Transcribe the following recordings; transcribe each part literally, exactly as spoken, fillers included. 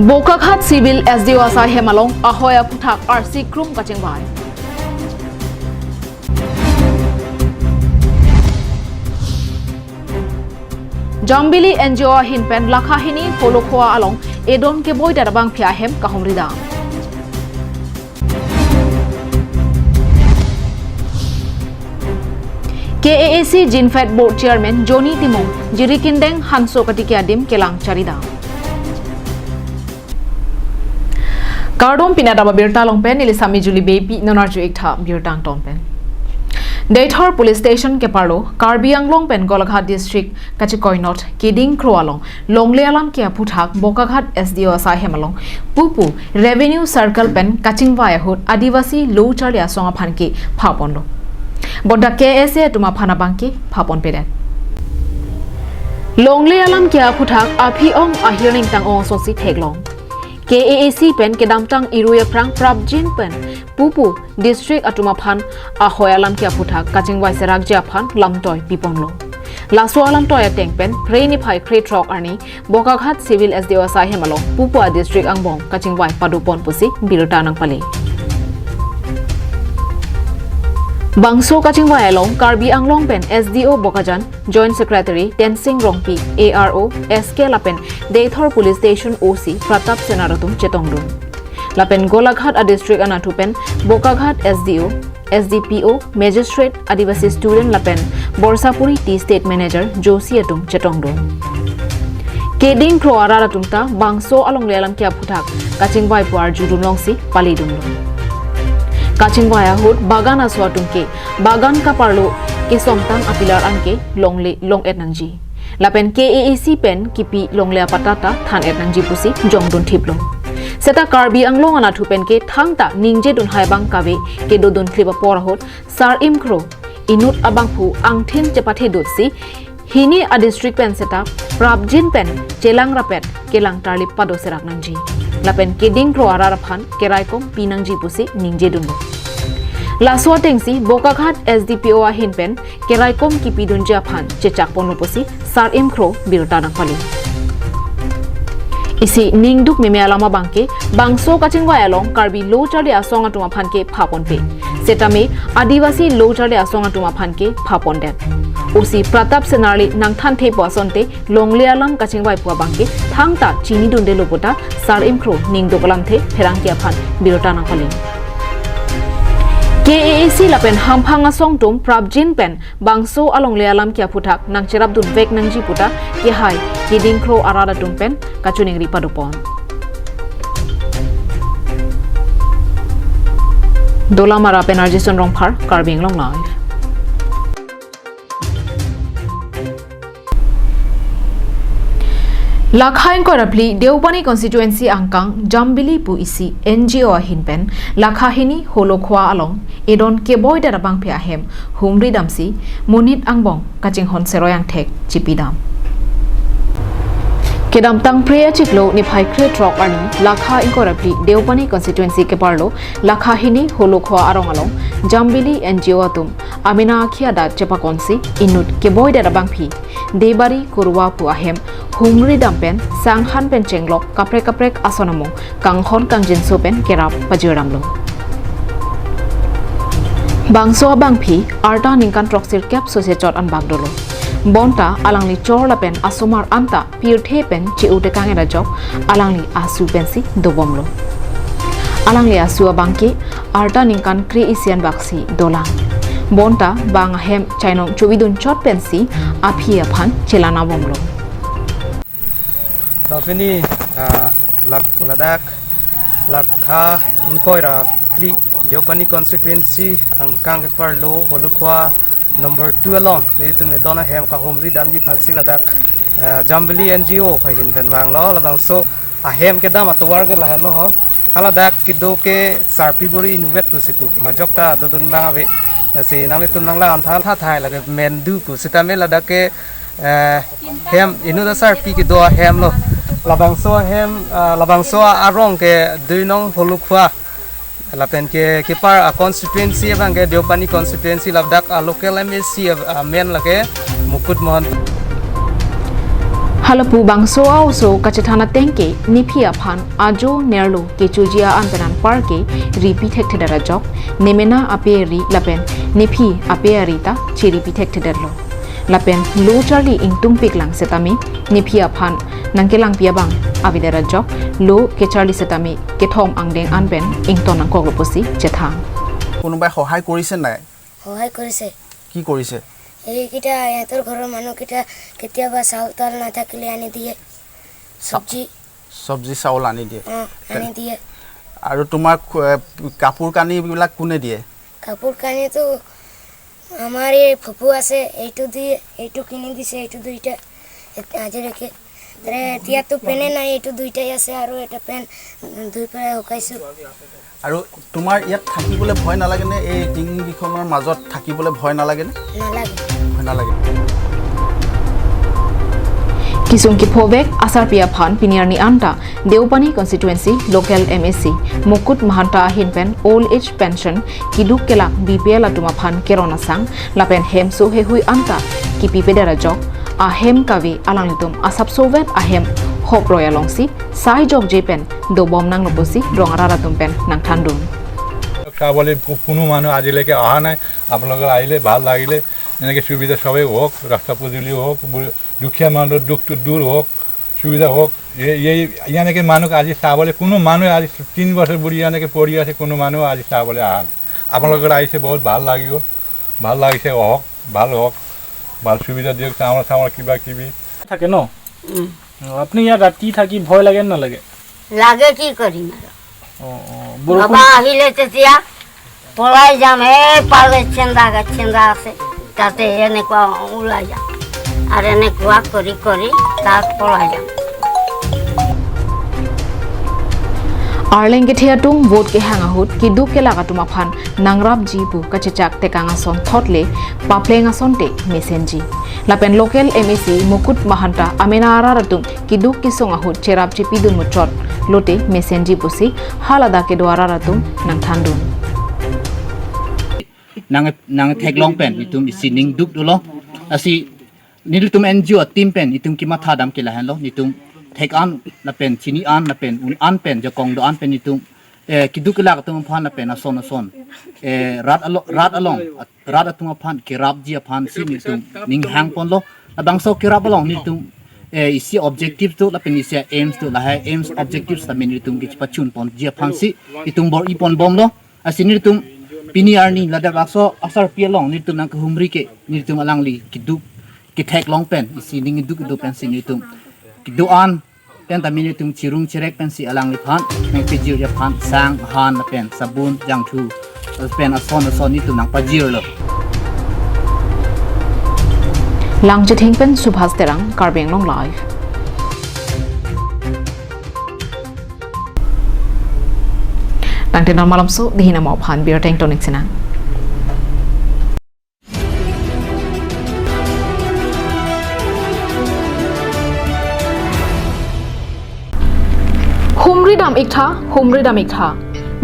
Bokaghat Civil S D O asai hem along ahoi aphuthak arsi krum kachingvai. Jambili N G O ahin pen lakha hini Holokhua along edon keboi det abangphi ahem kahumri dam. K A A C Jinfed Board Chairman Johnny Timung Jirikindeng Hanso katiki adim kelang chari dam. Kardom, pini adap abirta along pen neli Sami Juli Beypi, non arju-ik tha birta angton pen. Deithor Police Station keparlo Karbi Anglong pen Golaghat District kachikoinot Keding Kro along longle alam ke aphuthak Bokaghat S D O asai hem along pupu Revenue Circle pen kachingvai ahut Adivasi Lo Charli Asong aphan ke phaponlo. Bonta K S A atum aphan abang ke phaponpedet. Longle alam ke aphuthak aphi ong ahirning tang ong asonsi theklong. K A A C pen kedamtang irui aphrang prapjin pen pupu district atum aphan ahoi alam ke aphuthak kachingvai serakji aphan lamtoi piponlo. Laso alamtoi ateng pen Phre niphai krethrok arni Bokaghat Civil S D O asai hem along pupu a district angbong kachingvai padopon pusi birta nangpale. Bangso kachingvai along Karbi Anglong pen S D O Bokajan, Joint Secretary Tensing Rongpi, A R O S K lapen Deithor Police Station O C Pratap Senar atum chetongdun. Lapen Golaghat a district anatthu pen Bokaghat S D O, S D P O, Magistrate, Adivasi Student lapen Borsapuri Tea State Manager Joshi atum chetongdun. Keding Kro arat atum ta bangso alongle alam ke aphuthak kachingvai pu arjudun longsi paledunlo. Kachingvai ahut bagan aso atum ke bagan kaparlo kesomtang apilar an ke longle long-et nangji. Lapen K A A C pen kipi longle apatta ta than-et nangji pusi jongdun thiplo. Seta Karbi Anglong anatthu pen ke thangta ningjedun hai abang kave kedodun thlip apor ahut Sar Imkro inut abangphu angthin chepathedotsi hini a district pen seta prapjin pen chelang rapet kelang tarlip pado serak nangji. Lapen Keding Kro arat aphan keraikom pi nangji pusi ningjedunlo. Laso atengsi Bokaghat S D P O ahin pen keraikom kipidunji aphan chechakponlo pusi Sar Imkro birta nangpale. Isi ningduk meme alam abang ke bangso kachingvai along Karbi Lo Charli Asong atum aphan ke phaponpe. Setame Adivasi Lo Charli Asong atum aphan ke phapondet. O C Pratap Senarli nangthan thepo asonte longle alam kachingvai pu abang ke thangta chinidundelo puta Sar Imkro ningduk alamthe pherangke aphan birta nangpale. K A A C lapen hamphang asong atum prapjin pen bangso alongle alam ke aphuthak nangcherapdunvek nangji puta kehai Keding Kro arat atum pen kachiningri padopon. Dolamara pen R J Son Rongphar, Karbi Anglong Live. Lakha ingkoi ra phli Deopani constituency angkang Jambili pu isi N G O ahin pen lakha hini Holokhua along edon keboi det abangphi ahem humri damsi monit angbong kachinghon seroi angthek chipidam. Kedamtang Phre achiklo niphai krethrok arni lakha ingkoi ra phli Deopani constituency keparlo lakha hini Holokhua arong along Jambili N G O atum amena akhi adat chepakonsi inut keboi det abangphi Debari Kurwa pu ahem humri dam pen sanghan pen chenglok kaprek kaprek ason amung kanghon kangjinso pen kerap pajirdamlo. Bangso abangphi arta ningkan throksirkep sosechot anbak dolo. Bonta alangli chor lapen asomar anta pirthe pen che-u tekang era jok alangli asu pensi dobomlo. Alangli asu abang ke arta ningkan kre-isi anbaksi dolang. Bonta bang ahem chainong chovidun chot pensi aphi aphan chelanabomlo. Pini, ah, lak-, ladak lakha ingkoi ra phli Deopani constituency angkang keparlo Holokhua number two along nelitum edon ahem kahumri damji aphansi ladak, eh, Jambili N G O ahin pen vanglo. Labangso ahem kedam atovar ke lahenlo ho. Haladak kedo ke sarpi bori inutvet pusi pu. Majok ta dodun abang ave. Lasi nanglitum nanglang-an tha tha thai lake mendu pu. Sitame ladak ke, eh, hem inut asarpi kedo ahem lo. Labangso ahem, ah, labangso arong ke Duinong Holokhua. Lapen ke kepar a constituency abang ke Deopani constituency, ladak a local M A C a, amen lake Mukut Mohan. Halapu bangso a-oso kachethan ateng ke nephi aphan ajo nerlo kechoji a-an pen anpar ke ripi thekthedet ajok, nemena ape ari lapen nephi ape ari ta cheripi thekthedetlo. Lapen lo charli ingtungpiklang setame nephi aphan nangkelangpi abang avedet ajok, lo kecharli setame kethom angdeng an pen ington nangkoklo pusi chethan. কোনোবাই সহায় কৰিছে নাই? সহায় কৰিছে। কি কৰিছে? এইকেইটা, ইহঁতৰ ঘৰৰ মানুহকেইটা কেতিয়াবা চাউল তাউল নাথাকিলে আনি দিয়ে। চা- চব্জি। চব্জি চাউল আনি দিয়ে। অ, আনি দিয়ে। আৰু তোমাৰ খো-, এ, কাপোৰ কানিবিলাক কোনে দিয়ে? কাপোৰ কানিটো আমাৰ এই ফুফু আছে, এইটো দিয়ে, এইটো কিনি দিছে, এইটো দুইটা এত-, আজিলৈকে। তাৰে এতিয়াতো পেনে নাই, এইটো দুইটাই আছে আৰু এটা পেন ধুই পেলাই শুকাইছো। আৰু তোমাৰ ইয়াত থাকিবলৈ ভয় নালাগেনে? এই টিং কেইখনৰ মাজত থাকিবলৈ ভয় নালাগেনে? নালাগে। ভয় নালাগে। Kesung kephovek asarpi aphan pini arni anta Deopani constituency local M A C Mukut Mahanta ahin pen old age pension keduk kelak B P L atum aphan keron asang lapen hemso hehui anta kepipedet ajok ahem kave alanglitum asapsovet ahem hoproi alongsi sai jokje pen dobom nanglo pusi rong arat atum pen nangthandun. চাবলৈ কো-, কোনো মানুহ আজিলৈকে অহা নাই। আপোনালোকে আহিলে ভাল লাগিলে, এনেকৈ সুবিধা সবেই হওক, ৰাস্তা পদূলি হওক, বু-, দুখীয়া মানুহৰ দুখটো দূৰ হওক, সুবিধা হওক। এই, এই, ইয়ানেকে মানুহ আজি চাবলৈ কোনো মানুহ আজি তিনি বছৰ বুলি ইয়ানেকে পৰি আছে, কোনো মানুহ আজি চাবলৈ অহা নাই। আপোনালোকে আহিছে, বহুত ভাল লাগি গ'ল, ভাল লাগিছে, হওক, ভাল হওক, ভাল সুবিধা দিয়ক, চাউল চাউল কিবা কিবি। থাকে ন? উম। অ, আপুনি ইয়াত ৰাতি থাকি ভয় লাগে নে নালাগে? লাগে, কি কৰিম আৰু। অ, অ, বৰষুণ বাবা আহিলে তেতিয়া পলাই যাম। এই পালে চেন্দা গা-, চেন্দা আছে, তাতে এনেকুৱা ওলাই যাম আৰু এনেকুৱা কৰি কৰি তাত পলাই যাম। Arleng kethe atum vote kehang ahut keduk kelak atum aphan nangrapji pu kachechak tekang ason thotle papleng asonte mesenji. Lapen local M A C Mukut Mahanta amena arat atum keduk kesung ahut cherap chepidun muchot lote mesenji pusi haladak kedo arat atum nangthandun. Nang, nangtheklong pen itum isi ning duk dolo. Lasi nelitum N G O team pen itum kemathadam ke lahenlo, nelitum thek an lapen chini an lapen un an pen jakong do an pen itum, eh, keduk kelak atum aphan lapen ason ason, eh, rat alo-, rat along, rat atum aphan kerapji aphansi nelitum ning hangponlo. Labangso kerap along nelitum, eh, isi objective do lapen isi aims do, lahai aims objectives tame nelitum kechepachunponji aphansi itum bor-iponbomlo. Lasi nelitum pini arni ladak laso asarpi along nelitum nangkehumri ke nelitum alangli keduk ketheklong pen isi ning duk do pensi nelitum kedo an pen tame nelitum chirung chirek pensi alangliphan nangpajirji aphan sang, han pen sabun, jangthu pen ason ason nelitum nangpajirlo. Langchithing pen Subhas Terang, Karbi Anglong Live. Tangte non malomso, dihin amo aphan birta ingtonik sinang. Humri dam iktha, humri dam iktha.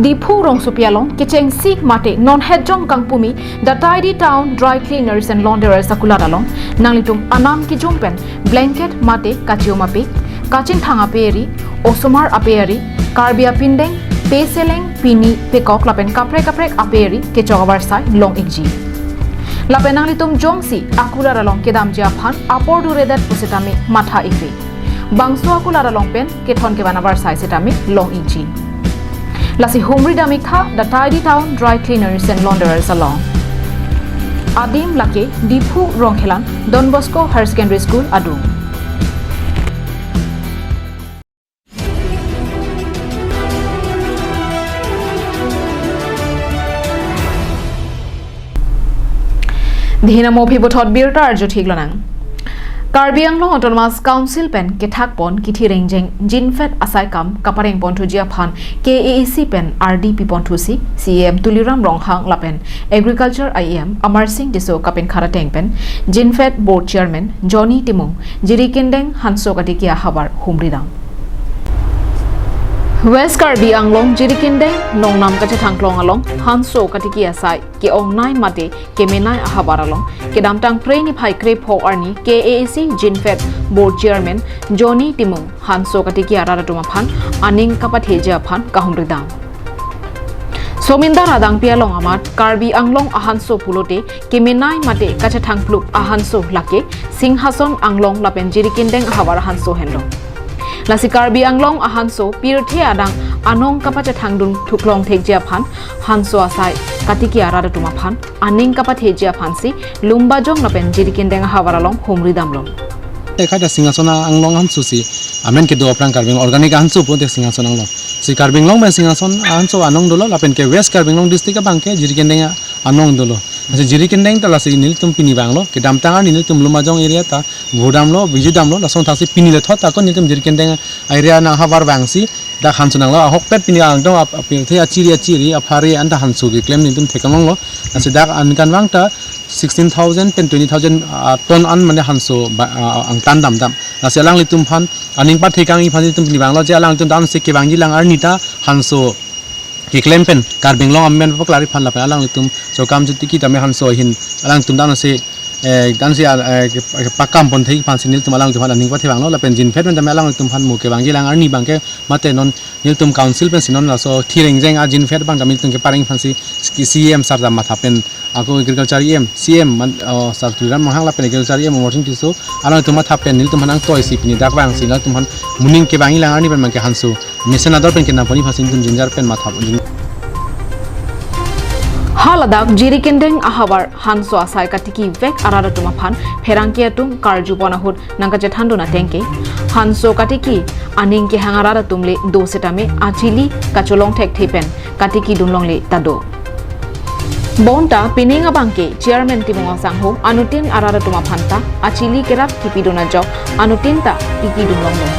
Diphu rongsopi along kechengsi mate non hetjong kangpumi The Tidy Town Dry Cleaners and Launderers akulat along nanglitum anam kijung pen blanket mate kachium apik, kachingthang ape ari, osomar ape ari, Karbi apindeng, peseleng, pini, pekok lapen kaprek kaprek ape ari kechok avarsai long ikji. Lapen nanglitum jongsi akulat along kedamji aphan apor duredet pusitame matha ikri. Bangso akulat along pen kethon kevan avarsai sitame long ikji. Lasi humri dam iktha The Tidy Town Dry Cleaners and Launderers along. Adim lake Diphu Rongkhelan Don Bosco Higher Secondary School adung. Dihin amo aphi puthot birta arju theklonang. Karbi Anglong Autonomous Council pen kethakpon kithi rengjeng jinphet asai kam kaparengponthuji aphan K A A C pen ardi piponthusi C E M Tuliram Ronghang lapen Agriculture I E M Amar Singh Tisso kapinkhat ateng pen jinphet Board Chairman Johnny Timung, Jirikindeng Hanso Katikia havar humri dam. West Karbi Anglong Jirikindeng Nongnam kachethangklong along hanso katiki asai ke-ongnei mate kemenei ahavar along kedamtang Phre niphai krepho arni K A A C Jinfed Board Chairman Johnny Timung hanso katiki arat atum aphan aning kapatheji aphan kahumridam. Somindar adangpi along amat Karbi Anglong ahanso pulote kemenei mate kachethangplup ahanso lake Singhason Anglong lapen Jirikindeng ahavar ahanso henlo. Lasi Karbi Anglong ahanso pirthe adang anong kapachethangdun thuklong thekji aphan hanso asai katiki arat atum aphan aning kapatheji aphansi Lumbajong lapen Jirikindeng ahavar along humridamlo. Ekhata Singhason Anglong hanso si amen kedo aphrang Karbi Anglong organic hanso pulote Singhason Anglong. Si Karbi Anglong pen Singhason hanso anong dolo lapen ke West Karbi Anglong district abang ke Jirikindeng anong dolo. Lasi Jirikindeng ta lasi nelitum pini vanglo, kedamtang arni nelitum Lumbajong area ta ghodamlo, bijidamlo, lason thasi pini le thot ako nelitum Jirikindeng area nanghavar vangsi dak hanso nanglo, ahokpet pini alangdong ap-, apirthe achiri achiri aphari anta hanso keklem nelitum theklonglo. Lasi dak aningkanvang ta sixteen thousand pen twenty thousand, ah, ton an mane hanso ba, ah, angtan damdam. Lasi alanglitum aphan aning pathekangji aphan nelitum pini vanglo je alanglitum damsi kevangji lang arni ta hanso keklem pen Karbi Anglong amen paklari aphan lapen alanglitum chokam chotiki tame hanso ahin alanglitum damsi, eh, damsi, ah, eh, ke-, pakam ponthekji aphansi nelitum alanglitum aphan aning pathe vanglo lapen Jinfed pen tame alanglitum aphan mo kevangji lang arni abang ke mate non nelitum council pensi non laso thireng jeng a Jinfed abang tame nelitum kepareng aphansi C E M sir ta matha pen ako agriculture E M, C E M man, oh, sir Tuliram Ronghang lapen agriculture E M Amarsing Tisso, alanglitum matha pen nelitum aphan nangtoisi pini dak vangsi nelitum aphan moning kevangji lang arni pen abang ke hanso mesen ador pen kenam ponji aphansi nelitum junior pen matha pon. Haladak Jirikindeng ahavar hanso asai katikivek arat atum aphan pherangke atum karjupon ahut nangkachethandun ateng ke hanso katiki aning kehang arat atum le do setame achili kacholong thekthe pen katikidun longle ta do. Bonta pining abang ke Chairman Timung asangho anuttin arat atum aphan ta achili kerap kipidun ajok anuttin ta pikidun longlo.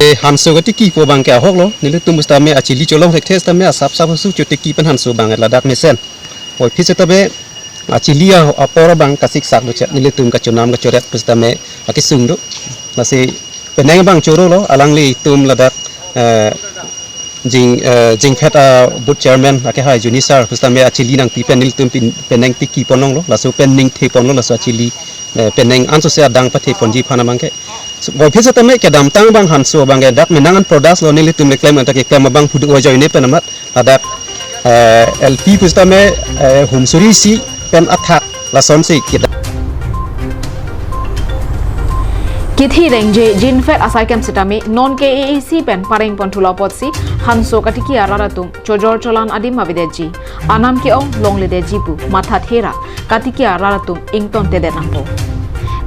Eh, hanso katiki pu abang ke ahoklo, nelitum pusitame achili cholong thekthe setame asap sap hasu chotiki pen hanso abang ladak mesen. Puvoiphit setame achili a-, apor abang kasiksak do chet, nelitum kachonam kachoret pusitame akesung do. Lasi penang abang chorolo, alanglitum ladak, eh, Jing, eh, Jinfed a Board Chairman akehai Johnny sir pusitame achili nangpi pen nelitum pin-, penang tiki ponlonglo, laso pen ning the ponlo, laso achili, eh, penang ansose adang pathe ponji aphan abang ke. So, puvoiphit setame kedamtang abang hanso abang ke dak menang an products lo, nelitum le klem anta keklem abang phudu ajoine pen amat ladak, eh, L P pusitame, eh, hum suri isi pen athak lasonsi kita. Kithi rengje Jinfed asai kem setame non K A A C pen pareng ponthulo apotsi hanso katiki arat atum chojor cholan adim avedetji, anam ke-ong longledetji pu matha thera katiki arat atum ingtontedet nangpo.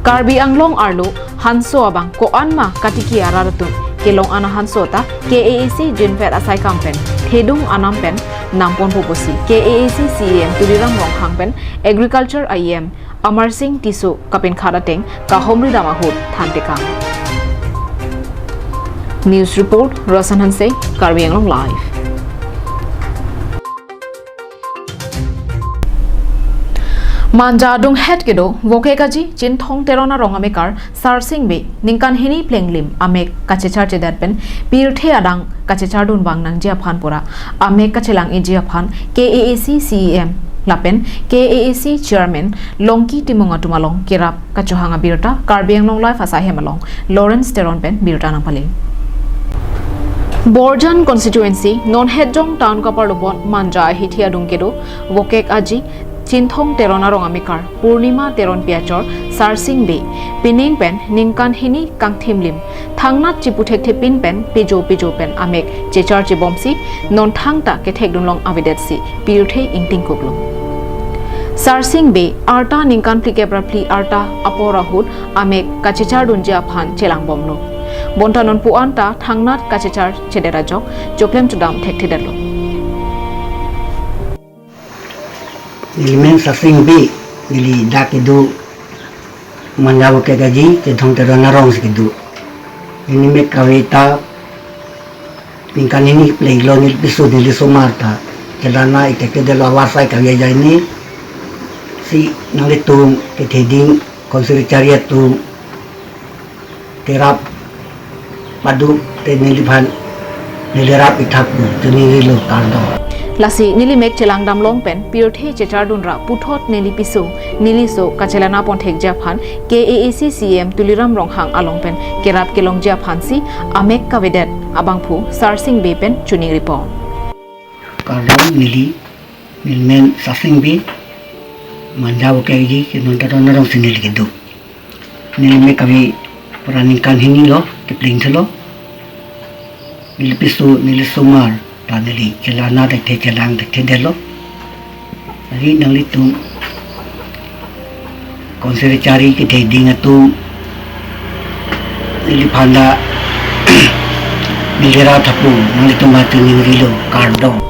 Karbi Anglong arlo hanso abang ko-an ma katiki arat atum kelong an ahanso ta K A A C Jinfed asai kam pen thedung anam pen namponpo pusi K A A C C E M Tuliram Ronghang pen Agriculture E M Amarsing Tisso kapinkhat ateng kahumridam ahut thantekang. News report, Rosan Hanse, Karbi Anglong Live. Manja adunghet kedo Vokek Aji Chinthong Teron arong amekar Sarsing Bey ningkan hini plenglim amek kachecharchedet pen pirthe adang kachechardun vang nangji aphan pura amek kachelang-eji aphan K A A C C E M lapen K A A C Chairman Longki Timung atum along kerap kachohang abirta Karbi Anglong Live asai hem along Lawrence Teron pen birta nangpale. Borjan constituency Nonhetjong town kaparlobon Manja ahithi adung kedo Vokek Aji Chinthong Teron arong amekar Purnima Teronpi achor Sarsing Bey pining pen ningkan hini kangthimlim thangnat chiputhekthepin pen pejo pejo pen amek checharchebomsi nonthang ta kethekdunlong avedetsi pirthe ingtingkuklo. Sarsing Bey arta ningkan phlikep ra phli arta apor ahut amek kachechardunji aphan chelangbomlo. Bonta nonpu anta thangnat kachecharchedet ajok choklem chodam thekthedetlo. Neli men Sarsing Bey, neli dak kedo Manja Vokek Aji Chinthong Teron arong si kedo. Neli mek kave ta ningkan hini plenglo, neli piso neli somar ta. Kedana itek kedelo avarsai kave ajoine si nanglitum ketheding konsiri chari atum kerap padu te neliphan Neli rap ithap pu choningri lo, kardom. Lasi neli mek chelangdam long pen pirthe chechardun ra puthot neli piso neli so kachelang pon thekji aphan K A A C C E M Tuliram Ronghang along pen kerap kelongji aphan si amek kavedet abangphu Sarsing Bey pen choningri pon. Kardom, neli, neli men Sarsing Bey, Manja Bokaji, ke non ta non rong si neli kedo. Neli mek kave pura ningkan hini lo, kepling thelo. Neli piso, neli somar, ta neli chelang thekthe, chelang thekthe detlo. Ari nanglitum konseri chari kedei ding atum, neliphan ta neli rap ithap pu, nanglitum aphan choningri lo, kardom.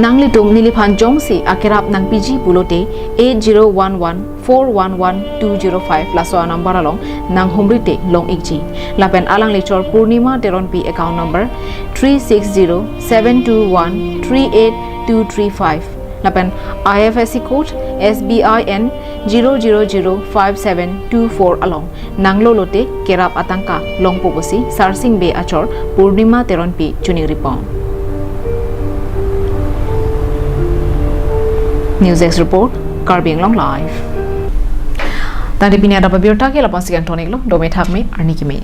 Nanglitum neliphan jongsi akerap nangpiji pulote eight zero one one four one one two zero five laso a-number along nanghumri te long-ikji. Lapen alangli chor Purnima Teronpi, account number three six zero seven two one three eight two three five. Lapen I F S C code S B I N zero zero zero five seven two four along nanglo lote kerap atangka longpo pusi Sarsing Bey achor Purnima Teronpi choningri pon. News Desk Report, Karbi Anglong Live. Tangte pini adap abirta ke lapu-an si kangton-iklo, dome thakme, arni keme.